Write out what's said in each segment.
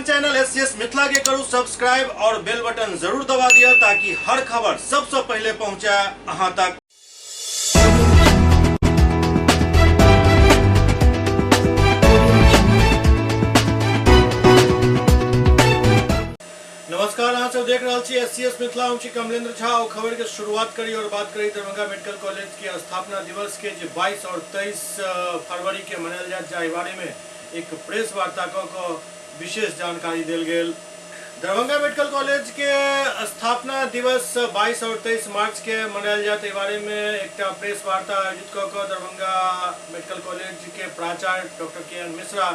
अपन channel SCS Mithila के करू सब्सक्राइब और बेल बटन जरूर दबा दिया ताकि हर खबर सबसे पहले पहुंचे अहां तक। नमस्कार, अहाँ सब देख रहल छी एससीएस मिथिला, हम छी कमलेंद्र झा। और खबर के शुरुआत करी और बात करी दरभंगा मेडिकल कॉलेज के स्थापना दिवस के जे 22 और 23 फरवरी के मनायल जायत, जाहि बारे में एक प्रेस वार्ता क के विशेष जानकारी देल गेल। दरभंगा मेडिकल कॉलेज के स्थापना दिवस 22 और 23 मार्च के मनायल जायत, एहि बारे में एकटा प्रेस वार्ता आयोजित क के दरभंगा मेडिकल कॉलेज के प्राचार्य डॉक्टर के एन मिश्रा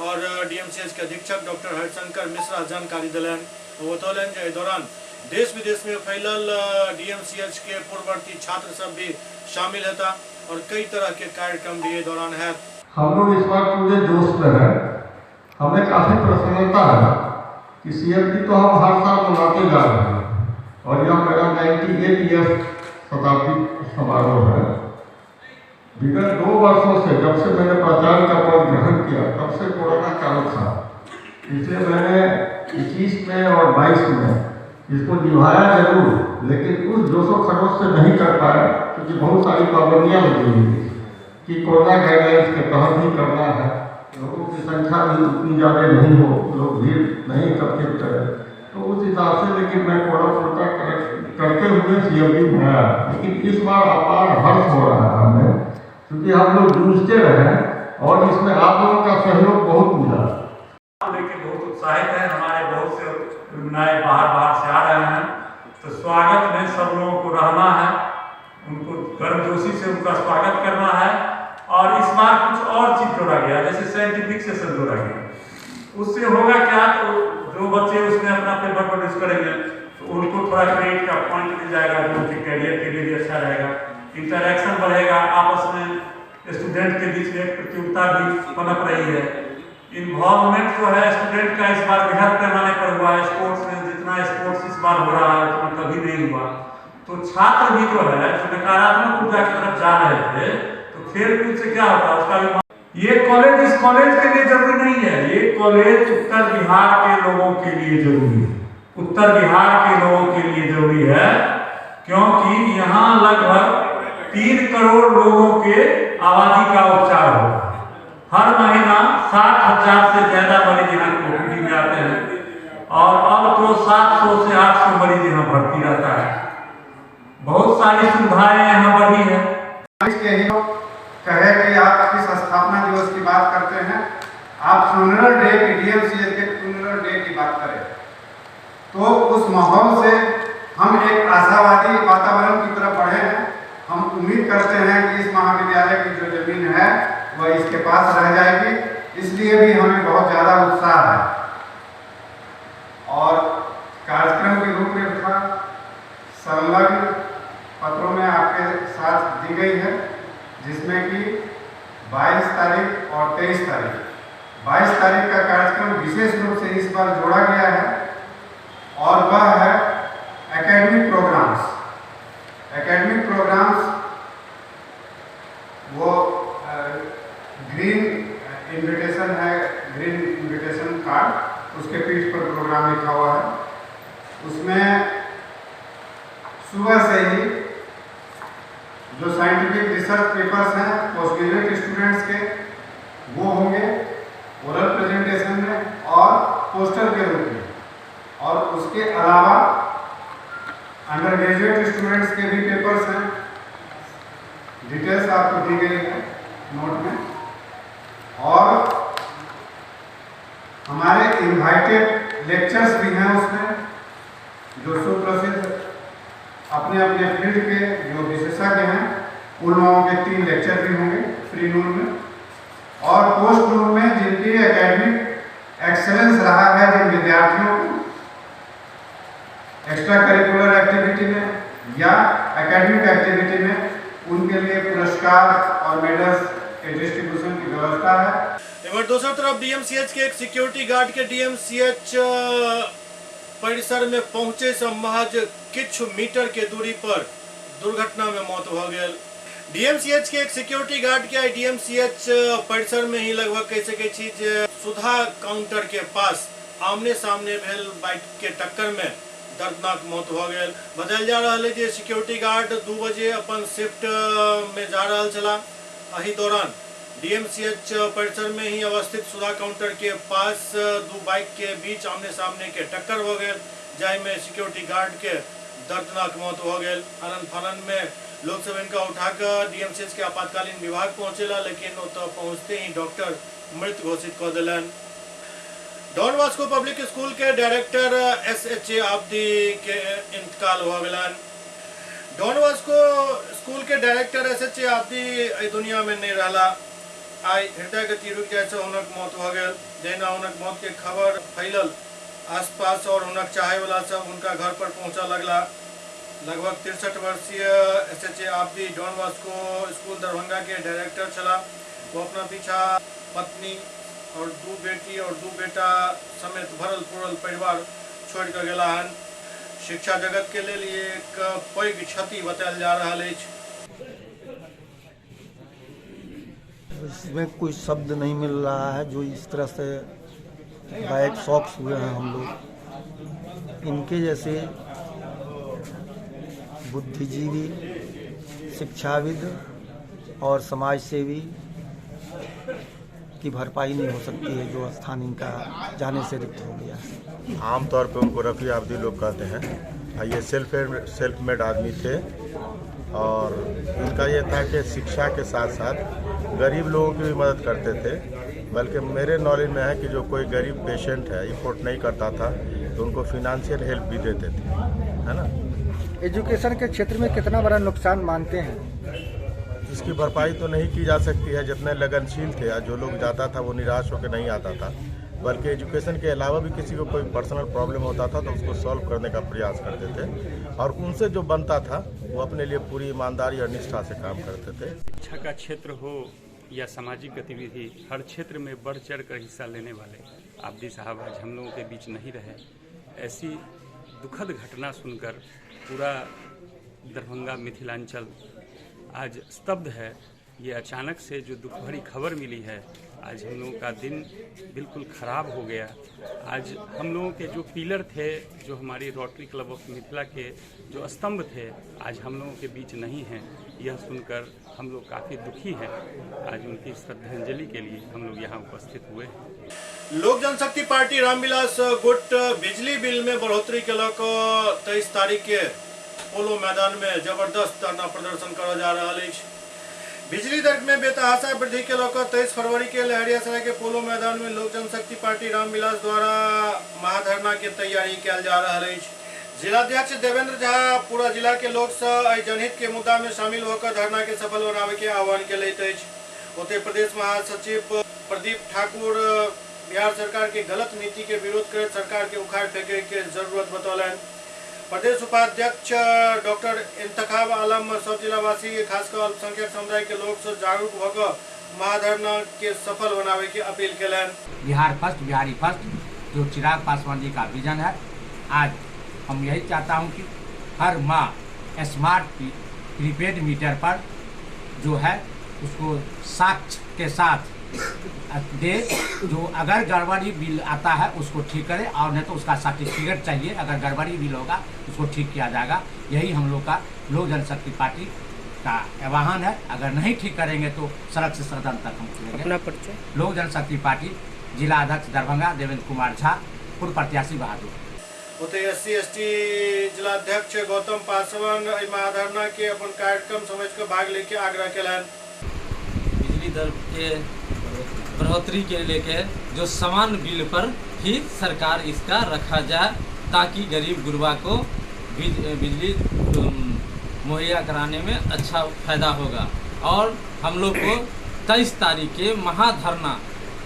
और डीएमसीएच के अधीक्षक डॉक्टर हरिशंकर मिश्रा जानकारी देलनि। ओ बतौलनि जे एहि दौरान देश विदेश में फैलल डीएमसीएच के पूर्ववर्ती छात्र सब भी शामिल हेता और कई तरह के कार्यक्रम भी एहि दौरान हैत। हम लोग इस बार पूरे जोश में हैं। हमें काफ़ी प्रसन्नता है कि सीएमडी तो हम हर साल मनाते जा रहे हैं और यह मेरा 98 ईयर्स शताब्दी समारोह है। विगत 2 वर्षों से जब से मैंने प्राचार्य का पद ग्रहण किया तब से कोरोना काल था, इसलिए मैंने 21 में और 22 में इसको निभाया जरूर, लेकिन उस जोशो खरोश से नहीं कर पाया क्योंकि बहुत सारी पाबंदियाँ लगी हुई थी कि कोरोना गाइडलाइंस के तहत ही करना है, लोगों की संख्या भी उतनी ज़्यादा नहीं हो, लोग भीड़ नहीं एकत्रित करें, तो उस हिसाब से लेकिन मैं कोरोना पूर्णता करते हुए सीएमडी बनाया। लेकिन इस बार अपार हर्ष हो रहा है हमें, क्योंकि हम लोग जूझते रहे और इसमें आप लोगों का सहयोग बहुत मिला। लेके बहुत उत्साहित हैं, हमारे बहुत से नए बाहर बाहर से आ रहे हैं, तो स्वागत में सब लोगों को रहना है, उनको गर्मजोशी से उनका स्वागत करना है। और इस बार कुछ और चीज जोड़ा गया, जैसे साइंटिफिक सेशन जोड़ा गया। उससे होगा क्या, तो जो बच्चे उसमें अपना पेपर प्रोड्यूस करेंगे तो उनको थोड़ा क्रेडिट का पॉइंट मिल जाएगा, जो उनके करियर के लिए भी अच्छा रहेगा। इंटरेक्शन बढ़ेगा आपस में, स्टूडेंट के बीच में एक प्रतियोगिता भी पनप रही है। इन्वॉल्वमेंट जो है स्टूडेंट का इस बार बृहद पैमाने पर हुआ है। स्पोर्ट्स में जितना स्पोर्ट्स इस बार हो रहा है उतना कभी नहीं हुआ। तो छात्र भी जो है जो नकारात्मक ऊर्जा की तरफ जा रहे थे, तो खेल कूद से क्या होता है उसका भी। ये कॉलेज इस कॉलेज के लिए जरूरी नहीं है, ये कॉलेज उत्तर बिहार के लोगों के लिए जरूरी है, उत्तर बिहार के लोगों के लिए जरूरी है, क्योंकि यहाँ लगभग 3 करोड़ लोगों के आबादी का उपचार होता है। हर महीना 60,000 से ज्यादा मरीज यहाँ ओपीडी में आते हैं और अब तो 700 से 800 मरीज यहाँ भर्ती रहता है। बहुत सारी सुविधाएं यहाँ बढ़ी है। के ही कहे कि आप किस स्थापना दिवस की बात करते हैं, आप फ्यूनरल डे की, डीएमसीएच के फ्यूनरल डे की बात करें, तो उस माहौल से हम एक आशावादी वातावरण की तरफ बढ़े हैं। हम उम्मीद करते हैं कि इस महाविद्यालय की जो जमीन है वह इसके पास रह जाएगी, इसलिए भी हमें बहुत ज़्यादा उत्साह है। और कार्यक्रम की रूपरेखा संलग्न पत्रों में आपके साथ दी गई है, जिसमें कि 22 तारीख और 23 तारीख, 22 तारीख का कार्यक्रम विशेष रूप से इस बार जोड़ा गया है और वह है एकेडमिक प्रोग्राम्स। एकेडमिक प्रोग्राम्स वो ग्रीन इनविटेशन है, ग्रीन इनविटेशन कार्ड, उसके पीठ पर प्रोग्राम लिखा हुआ है। उसमें सुबह से ही जो साइंटिफिक रिसर्च पेपर्स हैं पोस्ट ग्रेजुएट स्टूडेंट्स के, वो होंगे ओरल प्रेजेंटेशन में और पोस्टर के रूप में, और उसके अलावा अंडर ग्रेजुएट स्टूडेंट्स के भी पेपर्स हैं। डिटेल्स आपको दी गई है नोट में। और हमारे इन्वाइटेड लेक्चर्स भी हैं उसमें, जो सुप्रसिद्ध अपने अपने फील्ड के जो विशेषज्ञ हैं उन लोगों के 3 लेक्चर भी होंगे प्री नून में। और पोस्ट नून में जिनकी एकेडमिक एक्सेलेंस रहा है, जिन विद्यार्थियों को एक्स्ट्रा करिकुलर एक्टिविटी में या एकेडमिक एक्टिविटी में, उनके लिए पुरस्कार और मेडल्स के डिस्ट्रीब्यूशन की व्यवस्था है। एमहर दोसर तरफ डीएमसीएच के एक सिक्योरिटी गार्ड के डीएमसीएच परिसर में पहुंचे से महज किछु मीटर के दूरी पर दुर्घटना में मौत भ गेल। डीएमसीएच के एक सिक्योरिटी गार्ड के डीएमसीएच परिसर में ही लगभग कहि सकै छी जे सुधा काउंटर के पास आमने सामने भेल बाइक के टक्कर में दर्दनाक मौत भऽ गेल। बतायल जा रहल है जे सिक्योरिटी गार्ड 2 बजे अपन शिफ्ट में जा रहल छलाह। एहि दौरान डीएमसीएच परिसर में ही अवस्थित सुधा काउंटर के पास 2 बाइक के बीच आमने सामने के टक्कर भऽ गेल, जाहि में सिक्योरिटी गार्ड के दर्दनाक मौत भऽ गेल। आनन फानन में लोग सब इनका उठाकर डीएमसीएच के आपातकालीन विभाग पहुंचेला, लेकिन ओतऽ पहुंचते ही डॉक्टर मृत घोषित कऽ देलनि। डॉन बॉस्को पब्लिक स्कूल के डायरेक्टर एसएचए आब्दी के इंतकाल भऽ गेलनि। डॉन बॉस्को स्कूल के डायरेक्टर एसएचए आब्दी एहि दुनिया में नहीं रहला। आइ हृदय गति रुकि जाय से हुनक मौत भऽ गेल। जहिना हुनक मौत के खबर फैलल आसपास और हुनक चाहे वाला सब हुनका घर पर पहुंचऽ लगला। लगभग 63 वर्षीय SHA Abdi Don Bosco school Darbhanga के डायरेक्टर छलाह। वो अपना पीछा पत्नी और 2 बेटी और 2 बेटा समेत भरल पुरल परिवार छोड़ के गेला हन। शिक्षा जगत के लेल एक पैघ क्षति बतायल जा रहल अछि। इसमें कोई शब्द नहीं मिल रहा है जो इस तरह से बैक शॉक्स हुए हैं हम लोग। इनके जैसे बुद्धिजीवी, शिक्षाविद और समाजसेवी की भरपाई नहीं हो सकती है जो स्थान इनका जाने से रिक्त हो गया है। आमतौर पे उनको रफ़ी आब्दी लोग कहते हैं। ये सेल्फ मेड आदमी थे और इनका ये था कि शिक्षा के साथ साथ गरीब लोगों की भी मदद करते थे। बल्कि मेरे नॉलेज में है कि जो कोई गरीब पेशेंट है अफोर्ड नहीं करता था तो उनको फिनेंशियल हेल्प भी देते थे, है ना। एजुकेशन के क्षेत्र में कितना बड़ा नुकसान मानते हैं? इसकी भरपाई तो नहीं की जा सकती है। जितने लगनशील थे और जो लोग जाता था वो निराश होकर नहीं आता था, बल्कि एजुकेशन के अलावा भी किसी को कोई पर्सनल प्रॉब्लम होता था तो उसको सॉल्व करने का प्रयास करते थे और उनसे जो बनता था वो अपने लिए पूरी ईमानदारी और निष्ठा से काम करते थे। शिक्षा का क्षेत्र हो या सामाजिक गतिविधि, हर क्षेत्र में बढ़ चढ़ कर हिस्सा लेने वाले आब्दी साहब आज हम लोगों के बीच नहीं रहे। ऐसी दुखद घटना सुनकर पूरा दरभंगा मिथिलांचल आज स्तब्ध है। ये अचानक से जो दुख भरी खबर मिली है, आज हम लोगों का दिन बिल्कुल ख़राब हो गया। आज हम लोगों के जो पिलर थे, जो हमारी रोटरी क्लब ऑफ मिथिला के जो स्तंभ थे, आज हम लोगों के बीच नहीं हैं। यह सुनकर हम लोग काफ़ी दुखी हैं। आज उनकी श्रद्धांजलि के लिए हम लोग यहाँ उपस्थित हुए हैं। लोक जनशक्ति पार्टी रामविलास गुट बिजली बिल में बढ़ोतरी के लऽ कऽ 23 तारीख के पोलो मैदान में जबरदस्त धरना प्रदर्शन करल जा रहल अछि। बिजली दर में बेतहाशा वृद्धि के लऽ कऽ 23 फरवरी के लहरियासराय के पोलो मैदान में लोक जनशक्ति पार्टी रामविलास द्वारा महाधरना के तैयारी कयल जा रहल अछि। जिलाध्यक्ष देवेंद्र झा पूरा जिला के लोग से एहि जनहित के मुद्दा में शामिल होकर धरना के सफल बनावे के आह्वान केलथि अछि। ओतहि प्रदेश महासचिव प्रदीप ठाकुर बिहार सरकार के गलत नीति के विरोध करैत सरकार के उखाड़ फेंके के जरूरत बतौलनि। प्रदेश उपाध्यक्ष डॉक्टर इंतखाब आलम सब जिलावासी खासकर अल्पसंख्यक समुदाय के लोग से जागरूक होकर महाधरना के सफल बनावे के अपील केलनि। बिहार फर्स्ट, बिहारी फर्स्ट जो चिराग पासवान जी का विजन है, आज हम यही चाहता हूं कि हर माह स्मार्ट प्रीपेड मीटर पर जो है उसको साक्ष्य के साथ दे, जो अगर गड़बड़ी बिल आता है उसको ठीक करे और नहीं तो उसका सर्टिफिकेट चाहिए। अगर गड़बड़ी बिल होगा उसको ठीक किया जाएगा। यही हम लोग का लोक जनशक्ति पार्टी का आह्वान है। अगर नहीं ठीक करेंगे तो सड़क से सदन तक हम चलेंगे। अपना परिचय? लोक जनशक्ति पार्टी जिला अध्यक्ष दरभंगा देवेंद्र कुमार झा, पूर्व प्रत्याशी बहादुर। ओतहि एससी एसटी जिलाध्यक्ष गौतम पासवान एहि महाधरना के अपन कार्यक्रम समझ के भाग लेके आग्रह केलनि। बिजली दर के बढ़ोतरी के लेके जो समान बिल पर ही सरकार इसका रखा जाए, ताकि गरीब गुरबा को बिजली मुहैया कराने में अच्छा फायदा होगा। और हम लोग को 23 तारीख के महाधरना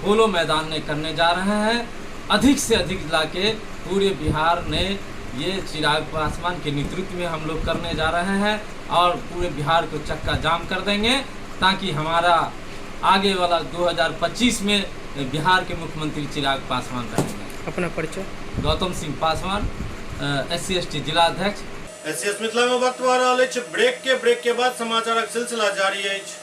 पोलो मैदान में करने जा रहे हैं। अधिक से अधिक लाके पूरे बिहार ने ये चिराग पासवान के नेतृत्व में हम लोग करने जा रहे हैं और पूरे बिहार को चक्का जाम कर देंगे, ताकि हमारा आगे वाला 2025 में बिहार के मुख्यमंत्री चिराग पासवान रहेंगे। अपना परिचय? गौतम सिंह पासवान, SC/ST जिला अध्यक्ष। एससीएस मिथिला में वक्त भऽ रहल अछि ब्रेक के बाद समाचारक सिलसिला जारी अछि।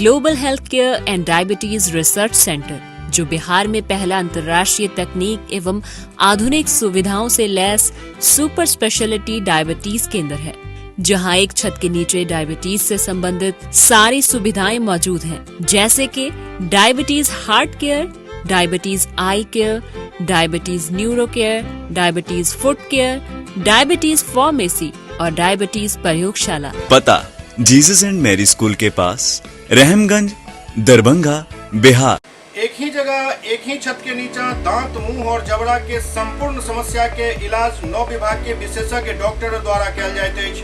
Global health care and diabetes research centre, जो बिहार में पहला अंतर्राष्ट्रीय तकनीक एवं आधुनिक सुविधाओं से लैस सुपर स्पेशलिटी डायबिटीज केंद्र है, जहां एक छत के नीचे डायबिटीज से संबंधित सारी सुविधाएं मौजूद हैं, जैसे कि diabetes heart care, diabetes eye care, diabetes neuro care, diabetes foot care, diabetes pharmacy और डायबिटीज प्रयोगशाला। पता जीसस एंड मैरी स्कूल के पास, रहमगंज, दरभंगा, बिहार। एक ही जगह एक ही छत के नीचा दांत, मुंह और जबड़ा के संपूर्ण समस्या के इलाज 9 विभाग के विशेषज्ञ डॉक्टर द्वारा कयल जाइत अछि।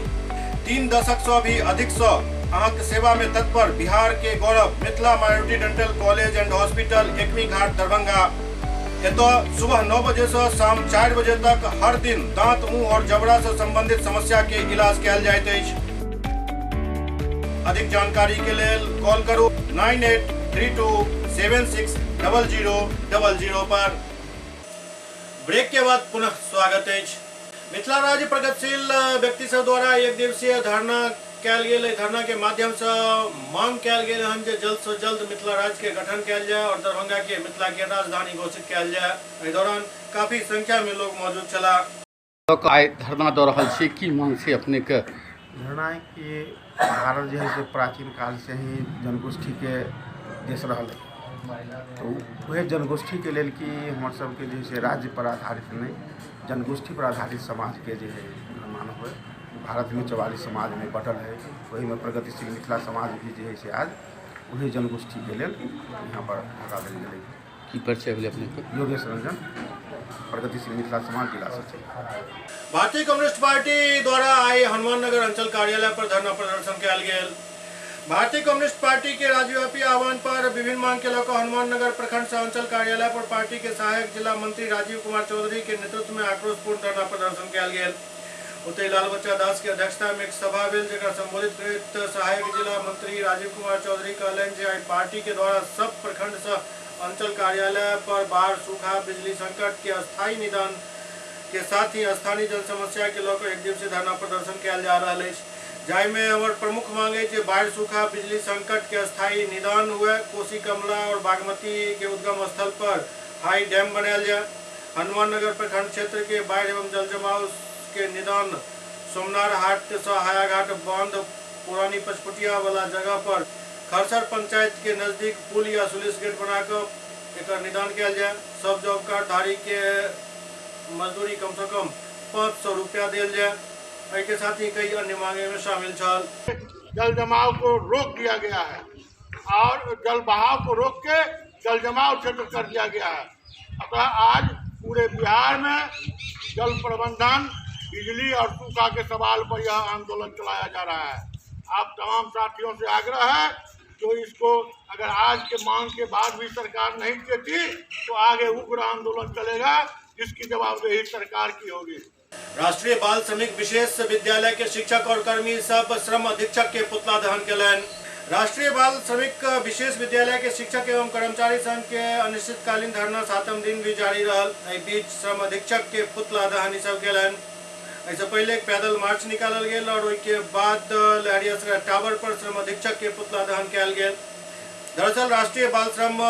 3 दशक से भी अधिक से अहाँके सेवा में तत्पर बिहार के गौरव Mithila minority dental college and hospital, Ekmi Ghat, Darbhanga. एतऽ सुबह 9 बजे से शाम 4 बजे तक हर दिन दांत, मुंह और जबड़ा से संबंधित समस्या के इलाज कयल जाइत अछि। अधिक जानकारी के लेल कॉल करू 9832760000 पर। ब्रेक के बाद पुनः स्वागत अछि। मिथिला राज्य प्रगतिशील व्यक्ति सब द्वारा एक दिवसीय धरना कयल गेल। एहि धरना के माध्यम से मांग कयल गेल हन जे जल्द से जल्द मिथिला राज्य के गठन कयल जाय और दरभंगा के मिथिला के राजधानी घोषित कयल जाय। एहि दौरान काफी संख्या में लोग मौजूद छलाह। आइ धरना दऽ रहल छी, की मांग छै अपने के? धरना कि भारत जे है से प्राचीन काल से ही जनगोष्ठी के देश रहल है, तो वह जनगोष्ठी के लेल कि हमर सबके जे है राज्य पर आधारित नहीं, जनगोष्ठी पर आधारित समाज के जे है निर्माण हुए। भारत में 44 समाज में बटल है, वही में प्रगतिशील मिथिला समाज भी जे है से आज वही जनगोष्ठी के लेल यहाँ पर लगा देल गेलै। की परिचय भेलै अपने के? योगेश रंजन, प्रगतिशील मिथिला समाज जिला सचिव। भारतीय कम्युनिस्ट पार्टी द्वारा आई हनुमान नगर अंचल कार्यालय पर धरना प्रदर्शन कयल गेल। भारतीय कम्युनिस्ट पार्टी के राज्यव्यापी आह्वान पर विभिन्न मांग के लऽ हनुमान नगर प्रखंड सह अंचल कार्यालय पर पार्टी के सहायक जिला मंत्री राजीव कुमार चौधरी के नेतृत्व में आक्रोशपूर्ण धरना प्रदर्शन कयल गेल। ओतहि लाल बच्चा दास के अध्यक्षता में एक सभा भेल, जकरा संबोधित करैत सहायक जिला मंत्री राजीव कुमार चौधरी कहलनि जे आई पार्टी के द्वारा सब प्रखंड सह अंचल कार्यालय पर बाढ़, सूखा, बिजली संकट के अस्थायी निदान के साथ ही स्थानीय जन समस्या के लऽ एक दिवसीय धरना प्रदर्शन कयल जा रहल अछि, जाहिमे हमर प्रमुख मांग अछि जे बाढ़ि, सूखा, बिजली संकट के अस्थायी निदान हुए, कोसी, कमला और बागमती के उद्गम स्थल पर हाई डैम बनायल जाय, हनुमान नगर प्रखंड क्षेत्र के बाढ़ि एवं जल जमाव के निदान सोमनार हाट से हायाघाट बांध पुरानी पचपुटिया वाला जगह पर खरसर पंचायत के नजदीक पुल या सुलिस गेट बनाकर एकर निदान कयल जाय, सब जॉब कार्ड धारी के मजदूरी कम से कम 500 रुपया दिल जाए। एहि के साथ ही कई अन्य मांगे में शामिल छल। जल जमाव को रोक दिया गया है और जल बहाव को रोक के जल जमाव क्षेत्र कर दिया गया है। अतः आज पूरे बिहार में जल प्रबंधन, बिजली और सूखा के सवाल पर यह आंदोलन चलाया जा रहा है। आप तमाम साथियों से आग्रह है जो इसको अगर आज के मांग के बाद भी सरकार नहीं देती तो आगे उग्र आंदोलन चलेगा, जिसकी जवाबदेही सरकार की होगी। राष्ट्रीय बाल श्रमिक विशेष विद्यालय के शिक्षक और कर्मी सब श्रम अधीक्षक के पुतला दहन केलनि। राष्ट्रीय बाल श्रमिक विशेष विद्यालय के शिक्षक एवं कर्मचारी संघ के अनिश्चितकालीन धरना 7म दिन भी जारी रहल। एहि बीच श्रम अधीक्षक के पुतला दहन ई सब केलनि। एहिसँ पहिले एक पैदल मार्च निकालल गेल और ओहिके बाद लहरियासराय टावर पर श्रम अधीक्षक के पुतला दहन कयल गेल। दरअसल राष्ट्रीय बाल श्रम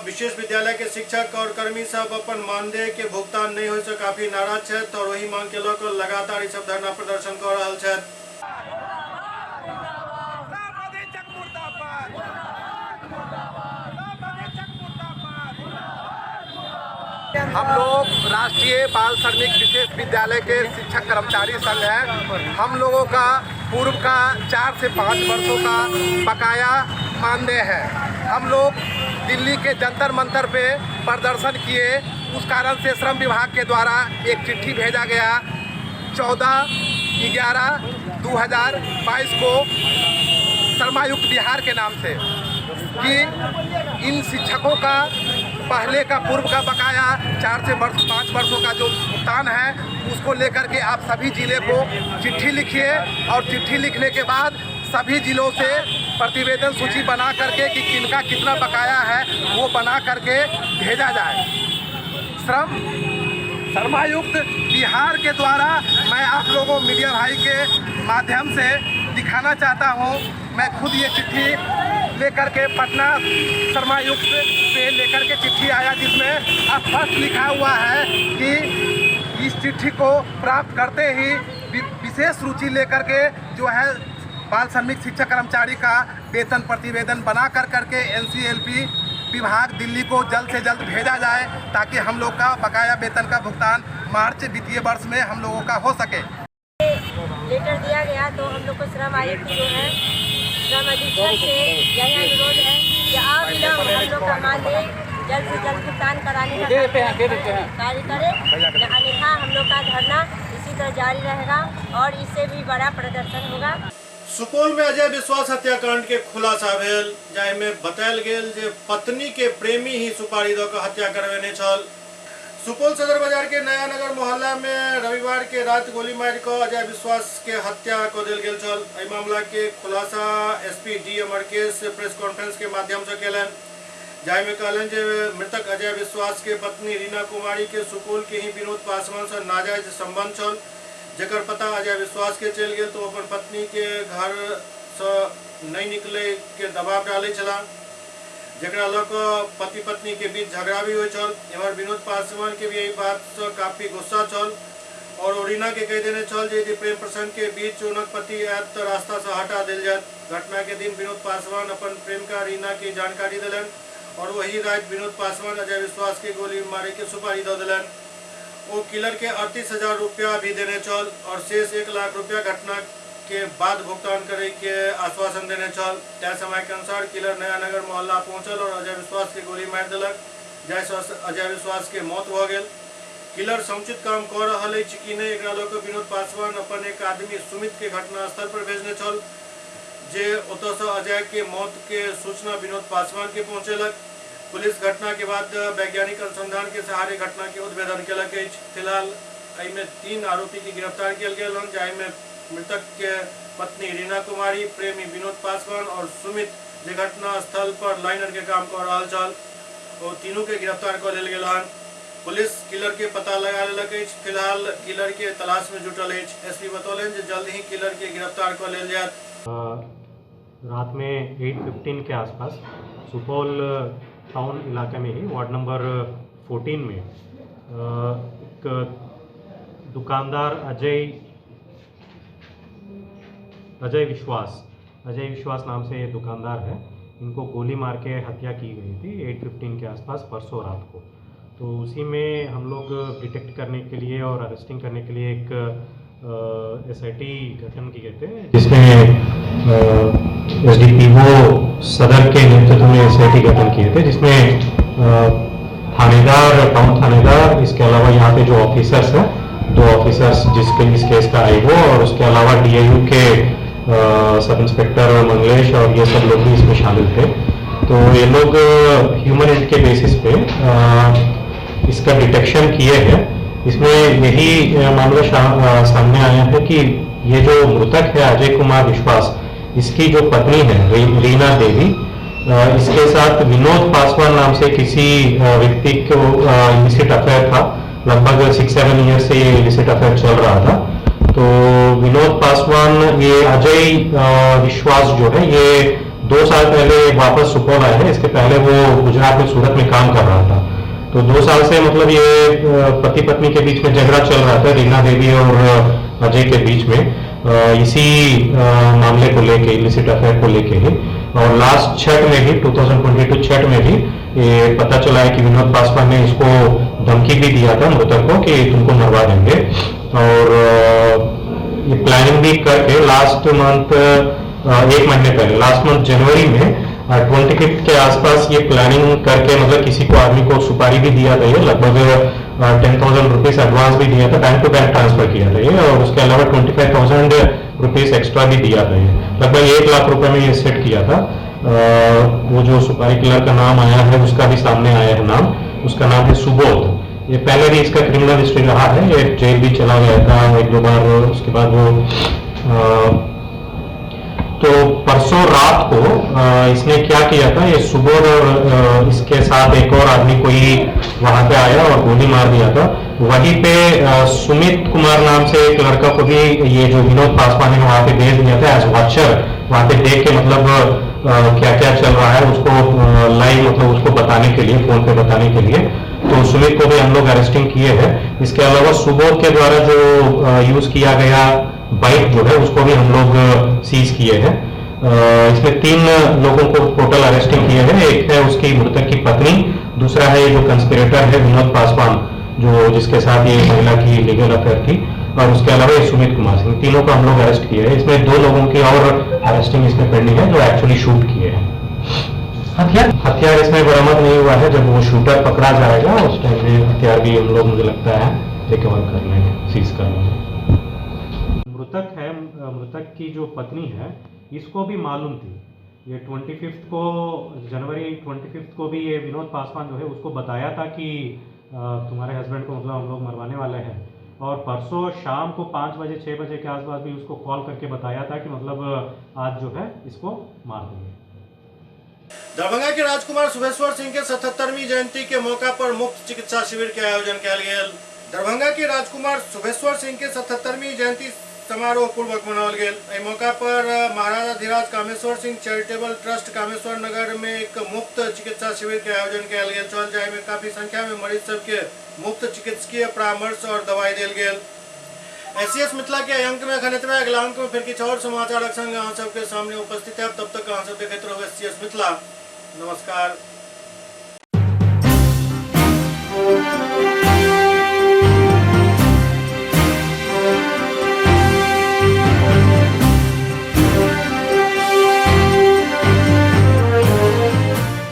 विशेष विद्यालय के शिक्षक और कर्मी सब अपन मानदेय के भुगतान नहीं होय से काफी नाराज छथि और वही मांग के लऽ कऽ लगातार ई सब धरना प्रदर्शन कऽ रहल छथि। हम लोग राष्ट्रीय बाल श्रमिक विशेष विद्यालय के शिक्षक कर्मचारी संघ है। हम लोगों का पूर्व का 4 से 5 वर्षों का बकाया मानदेय है। हम लोग दिल्ली के जंतर मंतर पे प्रदर्शन किए, उस कारण से श्रम विभाग के द्वारा एक चिट्ठी भेजा गया 14/11/2022 को श्रमायुक्त बिहार के नाम से कि इन शिक्षकों का पहले का पूर्व का बकाया 4 से 5 वर्षों का जो भुगतान है उसको लेकर के आप सभी जिले को चिट्ठी लिखिए और चिट्ठी लिखने के बाद सभी जिलों से प्रतिवेदन सूची बना करके कि किनका कितना बकाया है वो बना करके भेजा जाए। श्रमायुक्त बिहार के द्वारा मैं आप लोगों मीडिया भाई के माध्यम से दिखाना चाहता हूँ। मैं खुद ये चिट्ठी लेकर के पटना श्रमायुक्त से लेकर के चिट्ठी आया, जिसमें स्पष्ट लिखा हुआ है कि इस चिट्ठी को प्राप्त करते ही विशेष रुचि लेकर के जो है बाल श्रमिक शिक्षक कर्मचारी का वेतन प्रतिवेदन बना कर करके एनसीएलपी विभाग दिल्ली को जल्द से जल्द भेजा जाए, ताकि हम लोग का बकाया वेतन का भुगतान मार्च वित्तीय वर्ष में हम लोगों का हो सके। लेटर दिया गया तो हम लोग को श्रम आयुक्त जो है श्रम अधीक्षक से यही अनुरोध है कि अविलंब हम लोग का मानदेय जल्द से जल्द भुगतान कराने का कार्य करें, अन्यथा हम लोग का धरना इसी तरह जारी रहेगा और इससे भी बड़ा प्रदर्शन होगा। सुपौल में अजय विश्वास हत्याकांड के खुलासा भेल, जाहिमे बतायल गेल जे पत्नी के प्रेमी ही सुपारी दऽ कऽ हत्या करबेने छल। सुपौल सदर बाजार के नया नगर मोहल्ला में रविवार के रात गोली मारि कऽ अजय विश्वास के हत्या कऽ देल गेल छल। एहि मामला के खुलासा SP D Amarkesh press conference के माध्यम से केलनि, जाहिमे कहलनि जे मृतक अजय विश्वास के पत्नी रीना कुमारी के सुपौल के ही विनोद पासवान से नाजायज संबंध छल, जकर पता अजय विश्वास के चलि गेल तो अपन पत्नी के घर से नहीं निकले के दबाव डालै छलाह, जकरा लऽ कऽ पति पत्नी के बीच झगड़ा भी होइ छल। एम्हर विनोद पासवान के भी एहि बात से काफी गुस्सा छल और ओ रीना के कहि देने छल जे यदि प्रेम प्रसंग के बीच हुनक पति आयत तऽ रास्ता से हटा देल जायत। घटना के दिन विनोद पासवान अपन प्रेमिका रीना के जानकारी देलनि और वही राति विनोद पासवान अजय विश्वास के गोली मारे के सुपारी दऽ देलनि। ओ किलर के 38,000 रुपया भी देने छल और शेष 1 लाख रुपया घटना के बाद भुगतान करे के आश्वासन देने छल। तय समय के अनुसार किलर नया नगर मोहल्ला पहुंचल और अजय विश्वास के गोली मारि देलक, जाहिसँ अजय विश्वास के मौत भऽ गेल। किलर समुचित काम कऽ रहल अछि कि नहि, एकरा लऽ कऽ विनोद पासवान अपन एक आदमी सुमित के घटनास्थल पर भेजने छल, जे ओतयसँ अजय के मौत के सूचना विनोद पासवान के पहुँचेलक। पुलिस घटना के बाद वैज्ञानिक अनुसंधान के सहारे घटना के उद्भेदन केलक अछि। फिलहाल एहिमे 3 आरोपी के गिरफ्तार कयल गेल हन, जाहिमे मृतक के पत्नी रीना कुमारी, प्रेमी विनोद पासवान और सुमित जे घटना स्थल पर लाइनर के काम कऽ रहल छल, ओ तीनों के गिरफ्तार कऽ लेल गेल हन। पुलिस किलर के पता लगा लेलक अछि, फिलहाल किलर के तलाश में जुटल अछि। एसपी बतौलनि जे जल्द ही किलर के गिरफ्तार कऽ लेल जायत। रात में 8:15 के आसपास सुपौल टाउन इलाके में ही वार्ड नंबर 14 में एक दुकानदार अजय विश्वास नाम से ये दुकानदार है, इनको गोली मार के हत्या की गई थी 8:15 के आसपास परसों रात को। तो उसी में हम लोग डिटेक्ट करने के लिए और अरेस्टिंग करने के लिए एक एसआईटी गठन किए थे, जिसमें एसडीपीओ सदर के नेतृत्व में एसआईटी गठन किए थे, जिसमें थानेदार, टाउन थानेदार, इसके अलावा यहाँ पे जो ऑफिसर्स हैं, 2 ऑफिसर्स जिसके इस केस का आईओ और उसके अलावा डीआईयू के सब इंस्पेक्टर मंगलेश और ये सब लोग भी इसमें शामिल थे। तो ये लोग ह्यूमन एंड के बेसिस पे इसका डिटेक्शन किए हैं। इसमें यही मामला सामने आया है कि ये जो मृतक है अजय कुमार विश्वास, इसकी जो पत्नी है रीना देवी, इसके साथ विनोद पासवान नाम से किसी व्यक्ति को इलिसिट अफेयर था। लगभग 6-7 ईयर से ये इलिसिट अफेयर चल रहा था। तो विनोद पासवान, ये अजय विश्वास जो है, ये 2 साल पहले वापस सुपौल आए हैं। इसके पहले वो गुजरात में सूरत में काम कर रहा था। तो 2 साल से मतलब ये पति पत्नी के बीच में झगड़ा चल रहा था, रीना देवी और अजय के बीच में, इसी मामले को लेके, इलिसिट अफेयर को लेके ही। और लास्ट छठ में भी, 2022 छठ में भी ये पता चला है कि विनोद पासवान ने इसको धमकी भी दिया था मृतक को कि तुमको मरवा देंगे। और ये प्लानिंग भी करके लास्ट मंथ, 1 महीने पहले, लास्ट मंथ जनवरी में 25 के आसपास ये प्लानिंग करके, मतलब किसी को आदमी को सुपारी भी दिया था, ये लगभग 10,000 रुपीज़ एडवांस भी दिया था, बैंक टू बैंक ट्रांसफर किया था ये, और उसके अलावा 25,000 रुपीज़ एक्स्ट्रा भी दिया था। ये लगभग 1 लाख रुपए में ये सेट किया था। वो जो सुपारी किलर का नाम आया है उसका भी सामने आया है नाम, उसका नाम है सुबोध। ये पहले भी इसका क्रिमिनल हिस्ट्री रहा है, ये जेल भी चला गया था 1-2 बार। उसके बाद वो तो परसों रात को इसने क्या किया था, ये सुबोध और इसके साथ एक और आदमी कोई वहां पे आया और गोली मार दिया था। वहीं पे सुमित कुमार नाम से एक लड़का को भी ये जो विनोद पासवान है वहां पे भेज दिया था एज वॉचर, वहां पे देख के मतलब क्या क्या चल रहा है उसको लाइव मतलब उसको बताने के लिए, फोन पे बताने के लिए, तो सुमित को भी हम लोग अरेस्टिंग किए हैं। इसके अलावा सुबोध के द्वारा जो यूज किया गया बाइक जो है उसको भी हम लोग सीज किए हैं। इसमें 3 लोगों को टोटल अरेस्टिंग किए हैं। एक है उसकी मृतक की पत्नी, दूसरा है जो कंस्पिरेटर है विनोद पासवान जो जिसके साथ ये महिला की लीगल अफेयर थी, और उसके अलावा ये सुमित कुमार सिंह, तीनों को हम लोग अरेस्ट किए हैं। इसमें 2 लोगों की और अरेस्टिंग इसमें पेंडिंग है जो एक्चुअली शूट किए हैं। हथियार इसमें बरामद नहीं हुआ है। जब वो शूटर पकड़ा जाएगा उस टाइम में हथियार भी हम लोग, मुझे लगता है, रिकवर कर लेंगे, सीज कर लेंगे। मृतक है, मृतक की जो पत्नी है इसको भी मालूम थी। ये 25 को, जनवरी 25 को भी ये विनोद पासवान जो है उसको बताया था कि तुम्हारे हस्बैंड को मतलब हम लोग मरवाने वाले हैं, और परसों शाम को 5 बजे 6 बजे के आसपास भी उसको कॉल करके बताया था कि मतलब आज जो है इसको मार देंगे। दरभंगा के राजकुमार शुभेश्वर सिंह के 77वीं जयंती के मौका पर मुफ्त चिकित्सा शिविर के आयोजन कयल गेल। दरभंगा के राजकुमार शुभेश्वर सिंह के 77वीं जयंती समारोह पूर्वक मनाओल गेल। एहि मौका पर महाराजाधिराज कामेश्वर सिंह चैरिटेबल ट्रस्ट कामेश्वर नगर में एक मुफ्त चिकित्सा शिविर के आयोजन कयल गेल छल, जाहि में काफी संख्या में मरीज सबके मुफ्त चिकित्सकीय परामर्श और दवाई देल गेल। एससीएस मिथिला के अंक में एखन एतबे। अगला अंक में फिर किछु और समाचारक संग अहाँ सबके सामने उपस्थित है। तब तक अहाँ सब देखैत रहू एससीएस मिथिला। नमस्कार।